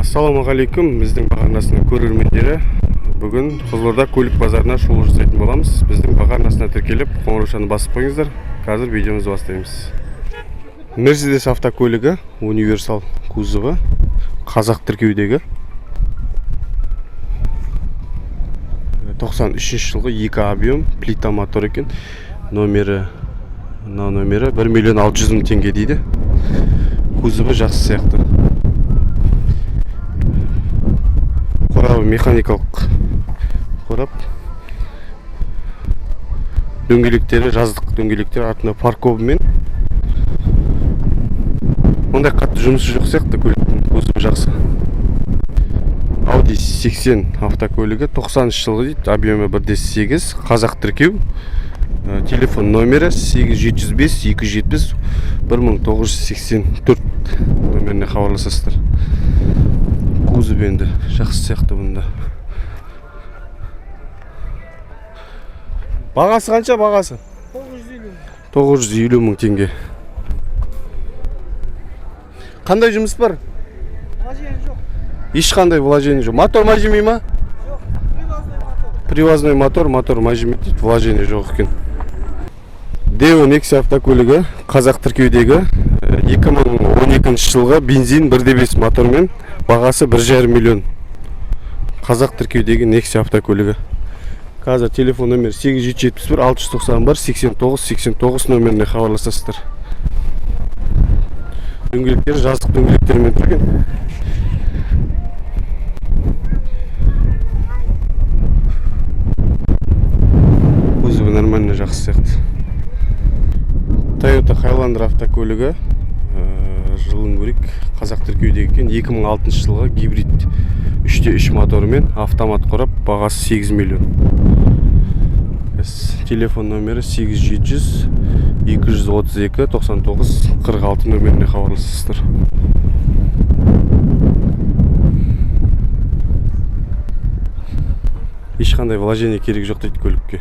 Ассалаумағалейкум, біздің Баға арнасының көрермендері. Бүгін Қызылорда көлік базарына шолу жасайтын боламыз. Біздің Баға арнасына тіркеліп, қоңыраушаны басып қойыңыздар. Қазір видеомызды бастаймыз. Мерседес автокөлігі, универсал кузовы, қазақ тіркеудегі. 93 жылғы, екі объем, плита мотор екен. Номері, мына номері 1 миллион 600 мың теңге дейді. Кузовы жақсы сияқты. Қорабы механикалық қорап. Дөңгелектері жаздық дөңгелектер, артында фаркопымен. Ондай қатты жұмысы жоқ сияқты көліктің, кузовы жақсы. Audi 80 автокөлігі, 90 жылғы дейді, объемы 1.8, қазақ тіркеу. Телефон номері 8705 270 1984 номеріне хабарласасыздар. Кузов енді жақсы сияқты бұнда. Бағасы қанша, бағасы? 950. 950 мың теңге. Қандай жұмыс бар? Вложение жоқ. Ешқандай вложение жоқ. Мотор май жемей ма? Жоқ, привозной мотор. Привозной мотор, мотор май жемейді дейді, вложение жоқ екен. Daewoo Nexia автокөлігі, қазақ тіркеудегі, 2012 жылғы, бензин, 1.5 мотормен, бағасы 1,5 миллион. Қазақ тіркеудегі Nexia автокөлігі. Қазір телефон номері 8771 691 89 89 номеріне хабарласасыздар. Дөңгелектері жаздық дөңгелектермен тұр екен. Кузовы нормально, жақсы сияқты. Toyota Highlander автокөлігі, жылын көрейік, қазақ тіркеудегі екен, 2006 жылғы, гибрид, 3.3 моторымен, автомат қорап, бағасы 8 миллион. Телефон номері 8700 232 99 46 номеріне хабарласасыздар. Ешқандай вложение керек жоқ дейді көлікке.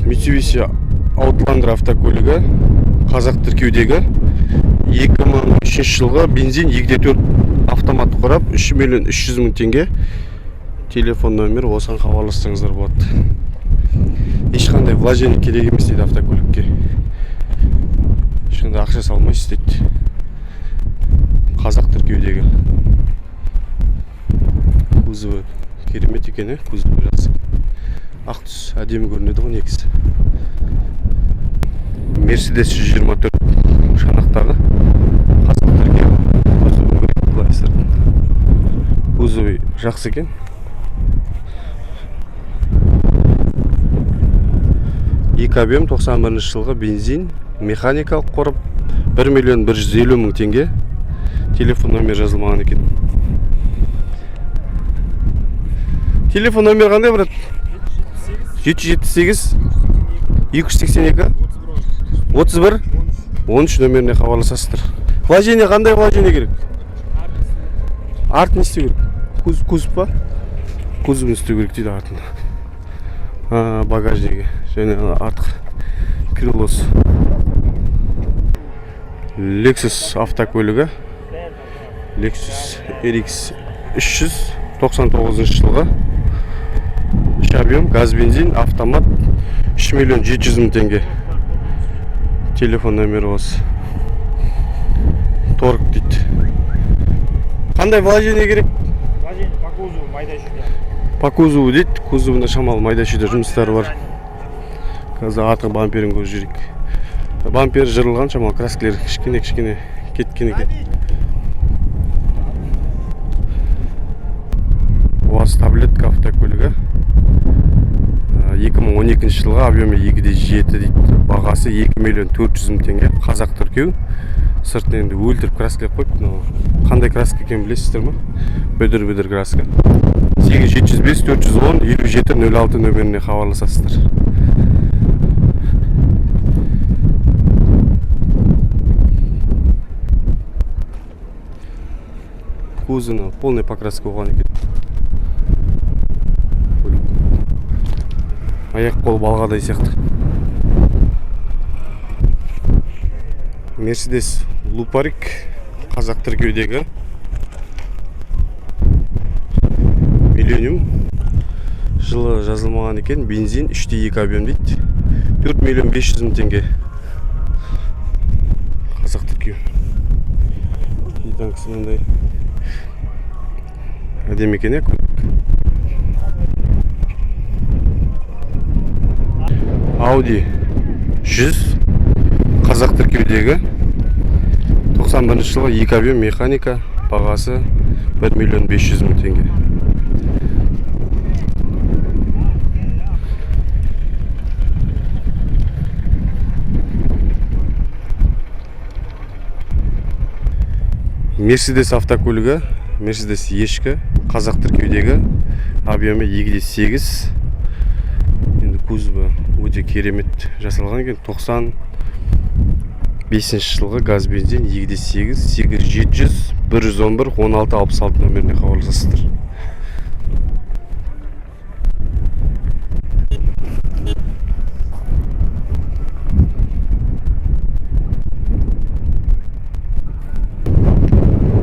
Mitsubishi Outlander автокөлігі, қазақ тіркеудегі, 2003 жылғы, бензин, 2.4 автомат қорап, 3 миллион 300 мың теңге. Телефон номері осыған хабарлассаңыздар болады. Ешқандай вложение керек емес дейді автокөлікке. Ешқандай ақша салмайсыз дейді. Қазақ тіркеудегі. Кузовы керемет екен, ә? Кузовы жақсы. Ақ түс әдемі көрінеді ғой негізі. Мерседес 124 шанақтағы, қазақ тіркеу. Кузовын көрейік былай сыртын. Кузовы жақсы екен. Екі объем, 91 жылғы, бензин, механикалық қорап, 1 миллион 150 мың теңге. Телефон номері жазылмаған екен. Телефон номері қандай, брат? 778 282 31 13 номеріне хабарласасыздар. Вложение қандай, вложение керек? Артын істеу керек. Кузов па? Кузовын істеу керек дейді артында. Багажнигі және артқы крылосы. Lexus автокөлігі. Lexus RX 300, 99 жылғы. Үш объем, газ, бензин, автомат, 3 миллион 700 мың теңге. Телефон номері осы. Торг дейді. Қандай вложение керек? Вложение по кузову майда шүйде. По кузову дейді, кузовында шамалы майда шүйде жұмыстары бар. Қазір артқы бамперін көріп жүрейік. Бампері жырылған, шамалы краскілер кішкене кішкене кеткен екен. УАЗ таблетка автокөлігі. 2012 жылғы, объемы 2.7 дейді. Бағасы 2 миллион 400 мың теңге. Қазақ тіркеу. Сыртын енді өлтіріп краскілеп қойыпты. Мынау қандай краска екенін білесіздер ма? Бүдір бүдір краска. 8705 410 57 06 нөміріне хабарласасыздар. Кузовы полный покраска болған екен. Көлік. Аяқ қол балғадай сияқты. Мерседес Лупарик, қазақ тіркеудегі. Millennium, жылы жазылмаған екен, бензин, 3,2 объем дейді, 4 миллион 500 мың теңге, қазақ тіркеу. Титанкасы мындай әдемі екен, иә, көлік. Audi 100, қазақ тіркеудегі, 91 жылғы, 2 объем, механика, бағасы 1 миллион 500 мың теңге. Мерседес автокөлігі, Мерседес ешкі, қазақ тіркеудегі, объемы 2,8. Енді кузовы өте керемет жасалған екен. 95 жылғы, газ, бензин, 2,8. 8700 111 16 66 нөміріне хабарласасыздар.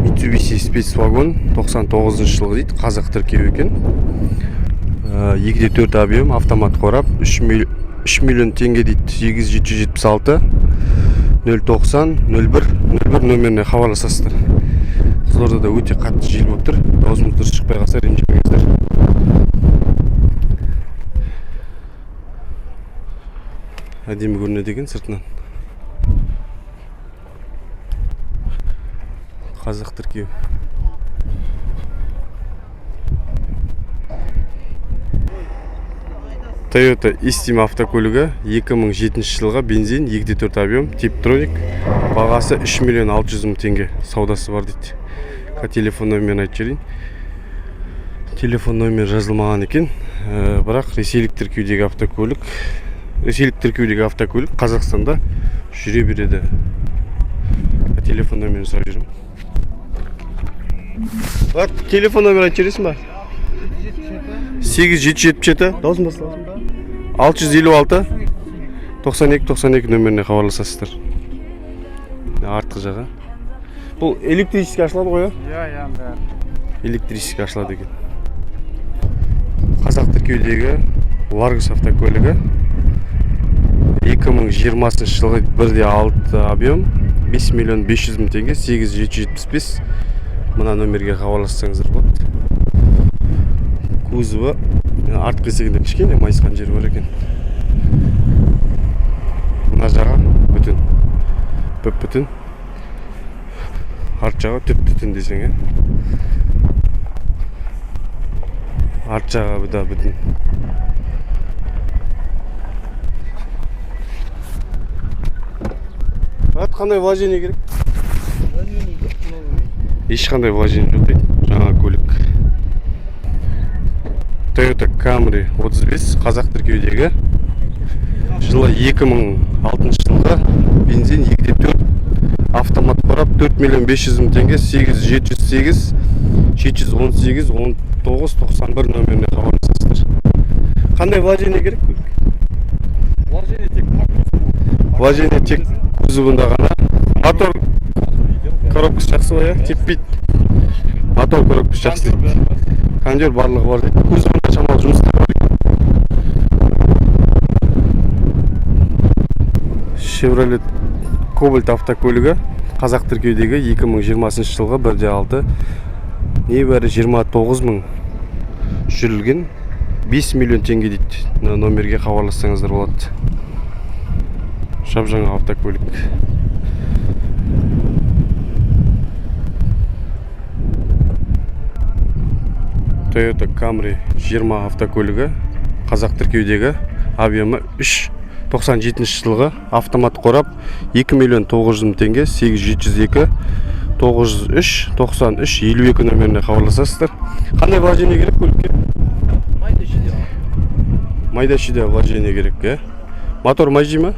Mitsubishi Space Wagon, 99 жылғы дейді, қазақ тіркеу екен. 2,4 объем, автомат қорап, 3 миллион теңге дейді. 8776 090 01 01 нөміріне хабарласасыздар. Қызылордада өте қатты жел болып тұр, дауысымыз дұрыс шықпай қалса, ренжімеңіздер. Әдемі көрінеді екен сыртынан, қазақ тіркеу. Toyota Estima автокөлігі, 2007 жылғы, бензин, 2,4 объем, типтроник, бағасы 3 миллион 600 мың теңге, саудасы бар дейді. Телефон номерін айтып жіберейін. Телефон номері жазылмаған екен. Бірақ ресейлік тіркеудегі автокөлік, ресейлік тіркеудегі автокөлік Қазақстанда жүре береді. Телефон номерін сұрап жүрмін. Брат, телефон номерін айтып жібересің ба? 8777, дауысын басыласың ба? 656 92 92 нөміріне хабарласасыздар. Артқы жағы. Бұл электрический ашылады ғой, иә? Иә, бәрі. Электрический ашылады екен. Қазақ тіркеудегі Ларгус автокөлігі, 2020 жылғы, 1,6 объем, 5 миллион 500 мың теңге. 8775 мына номерге хабарлассаңыздар болады. Кузовы артқы есігінде кішкене майысқан жері бар екен. Мына жағы бүтін, бүп бүтін, арт жағы түп түтін десең, иә, арт жағы да бүтін. Брат, қандай вложение керек? Ешқандай вложение жоқ дейді, жаңа көлік. Toyota Camry 35, қазақ тіркеудегі, жылы 2006 жылғы, бензин, 2,4, автомат қорап, 4 миллион 500 мың теңге. 8708 718 19 91 нөміріне хабарласасыздар. Қандай вложение керек? Вложение тек по кузову. Вложение тек кузовында ғана. Мотор коробкасы жақсы ғой, иә, теппейді. Мотор коробкасы жақсы дейді, кондер барлығы бар дейді. Кузовында шамалы жұмыстар бар екен. Chevrolet Cobalt автокөлігі, қазақ тіркеудегі, 2020 жылғы, 1,6, небәрі 29 мың жүрілген, 5 миллион теңге дейді. Мына номерге хабарлассаңыздар болады. Жап жаңа автокөлік. Toyota Camry 20 автокөлігі, қазақ тіркеудегі, объемы 3, 97 жылғы, автомат қорап, 2 миллион 900 мың теңге. 8702 903 93 52 нөміріне хабарласасыздар. Қандай вложение керек көлікке? Майда шүйде. Майда шүйде вложение керек, иә. Мотор май жей ма?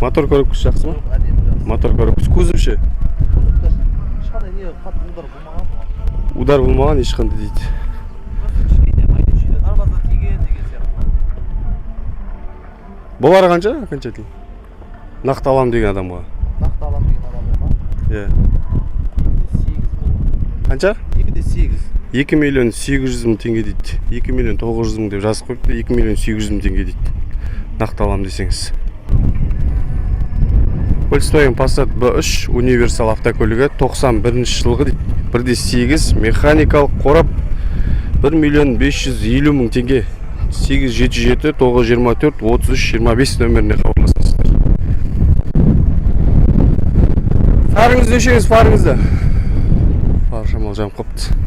Мотор коробкасы жақсы ма? Әдемі, жақсы. Мотор коробкасы, кузов ше? Кузовта ешқандай не қатты удар болмаған. Удар болмаған ешқандай дейді. Кішкене майда шүйде дарбаза тиген деген сияқты. Болары қанша окончательно, нақты аламын деген адамға? Нақты аламын деген адамға ма? Иә. 2,8 болады. Қанша? 2,8. 2 миллион 800 мың теңге дейді. 2 миллион 900 мың деп жазып қойыпты. 2 миллион 800 мың теңге дейді. Нақты алам десеңіз. Volkswagen Passat B3 универсал автокөлігі 91 жылғы дейді. 1.8 механикалық қорап 1 миллион 550 мың теңге. 877 924 33 25 нөміріне хабарласасыздар. Фарыңызды өшіріңіз, фарыңызды. Фар шамалы жанып қалыпты.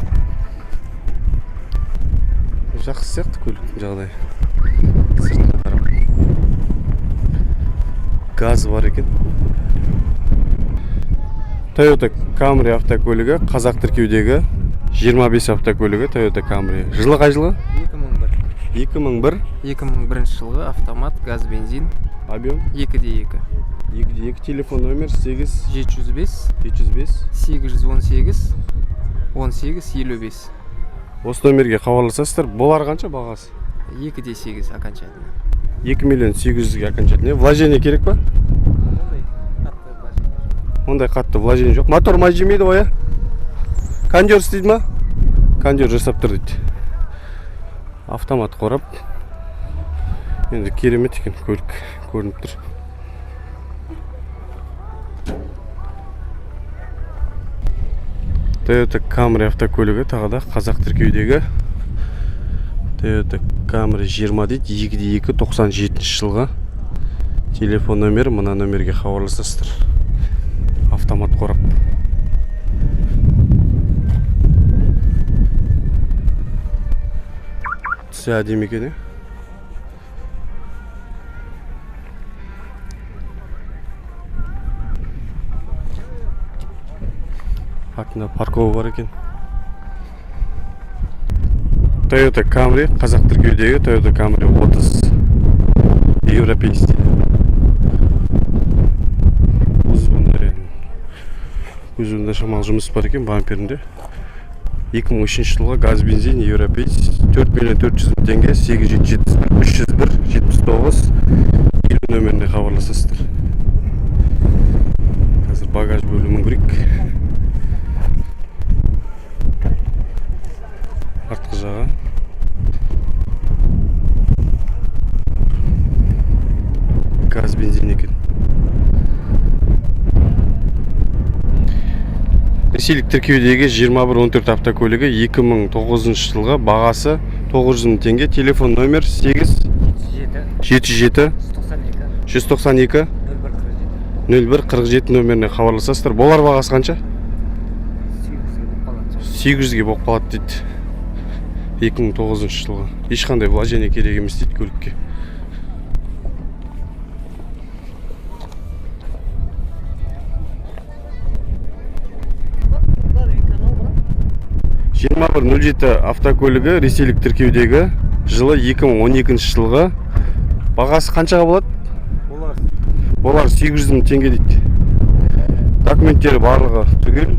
Жақсы сияқты көліктің жағдайы. Сыртына қарап. Газ бар екен. Toyota Camry автокөлігі қазақ тіркеудегі 25 автокөлігі Toyota Camry. Жылы қай жылы? 2001. 2001. 2001 жылғы, автомат, газ, бензин. Объем? 2,2. 2.2. Телефон номер 8 705 705 818 18 55. Осы номерге хабарласасыздар. Бұлар қанша бағасы? 2,8 окончательно. 2 миллион 800-ге окончательно. Вложение керек па? Ондай қатты вложение. Ондай қатты вложение жоқ. Мотор май жемейді ғой, иә? Кондер істейді ма? Кондер жасап тұр дейді. Автомат қорап. Енді керемет екен көлік, көрініп тұр. Toyota Camry автокөлігі тағы да қазақ тіркеудегі Toyota Camry 20 дейді, 2.2 97 жылғы. Телефон номері мына номерге хабарласасыздар. Автомат қорап. Түсі әдемі екен, иә? Артында парковка бар екен. Toyota Camry қазақ тіркеудегі Toyota Camry 30 европейский. Кузовында енді, кузовында шамалы жұмыс бар екен, бамперінде. 2003 жылғы, газ, бензин, европейец, 4 миллион 400 мың теңге. 8771 301 79 50 нөміріне хабарласасыздар. Қазір багаж бөлімін көрейік. Артқы жағы газ, бензин екен. Ресейлік тіркеудегі 2114 автокөлігі 2009 жылғы, бағасы 900 мың теңге. Телефон номер 8 7 77 192 192 0147. 01 47 нөміріне хабарласасыздар. Болар бағасы қанша? 800-ге болып қалады. 800-ге болып қалады дейді. 2009 жылғы. Ешқандай вложение керек емес дейді көлікке. 2107 автокөлігі ресейлік тіркеудегі, жылы 2012 жылғы, бағасы қаншаға болады? Олар 800 мың теңге дейді. Документтері барлығы түгел.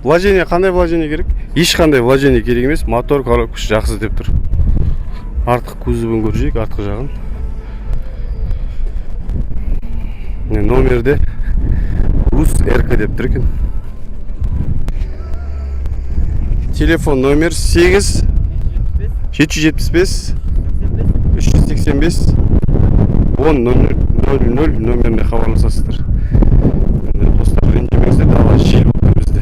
Вложение қандай, вложение керек? Ешқандай вложение керек емес. Мотор, коробкасы жақсы деп тұр. Артқы кузовын көрсек, артқы жағын. Міне, номерде Рус РК деп тұр екен. Телефон номер 8 775 385 10 00 нөміріне хабарласасыздар. Енді, достар, ренжімеңіздер, дала жел болып тұр бізде.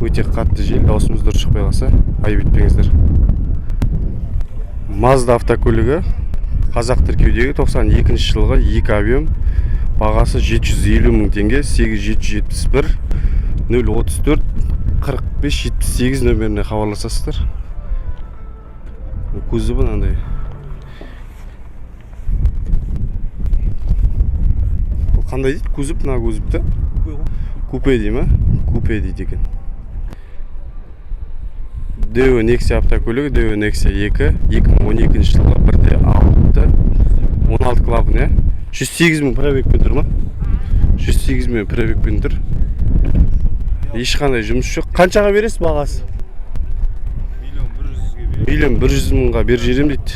Өте қатты жел, дауысымыз дұрыс шықпай қалса, айып етпеңіздер. Mazda автокөлігі қазақ тіркеудегі 92 жылғы, 2 объем, бағасы 750 мың теңге. 8771 034 45 78 нөміріне хабарласасыздар. Кузовы мынандай. Бұл қандай дейді? Кузов, мына кузов та? Купе дей ма? Купе дейді екен. Daewoo Nexia автокөлігі, Daewoo Nexia 2, 2012 жылғы, 1.6, 16 клапан, иә? 108 мың пробегпен тұр ма? 108 мың пробегпен тұр. Ешқандай жұмыс жоқ. Қаншаға бересіз бағасы? Миллион 100 мыңға беріп жіберемін дейді.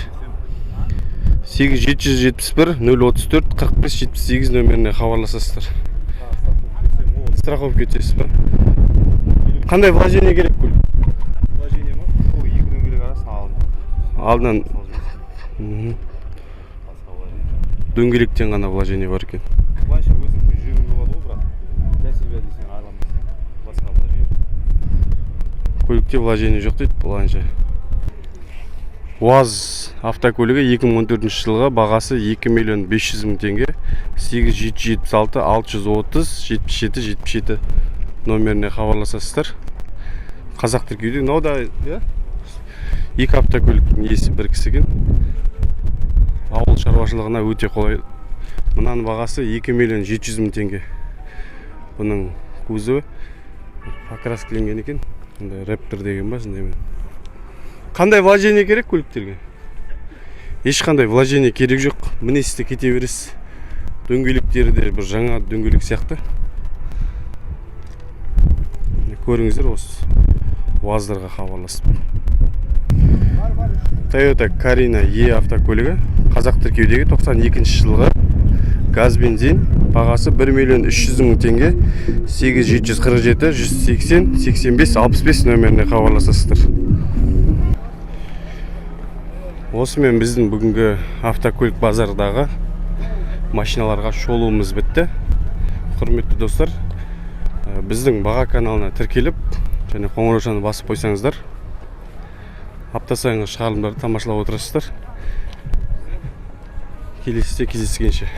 8771 034 45 78 нөміріне хабарласасыздар. Страховка кетесіз ба? Қандай вложение керек көлік? Вложение ма? Сол екі дөңгелек арасына алдым. Алдынан. Басқа вложение жоқ. Дөңгелектен ғана вложение бар екен. Былайша өзіңдікі жүруге болады ғой, бірақ для себя десең, алам десең, басқа вложение жоқ. Көлікте вложение жоқ дейді былайынша. УАЗ автокөлігі, 2014 жылғы, бағасы 2 миллион 500 мың теңге. 8776 630 77 77 номеріне хабарласасыздар. Қазақ тіркеуде мынау да, иә. Екі автокөліктің иесі бір кісі екен. Ауыл шаруашылығына өте қолайлы. Мынаның бағасы 2 миллион 700 мың теңге. Бұның кузовы покраскіленген екен. Мындай Рэптор деген ба, сондаймен. Қандай вложение керек көліктерге? Ешқандай вложение керек жоқ, мінесіз де кете бересіз. Дөңгелектері де бір жаңа дөңгелек сияқты. Міне, көріңіздер осы УАЗдарға хабарласып. Тойота Карина Е автокөлігі, қазақ тіркеудегі, 92 жылғы, газ бензин, бағасы 1 миллион 300 мың теңге. 8747 180 85 65 нөміріне хабарласасыздар. Осымен біздің бүгінгі автокөлік базардағы машиналарға шолуымыз бітті. Құрметті достар, біздің баға каналына тіркеліп және қоңыраушаны басып қойсаңыздар, апта сайынғы шығарылымдарды тамашалап отырасыздар. Келесіде кездескенше!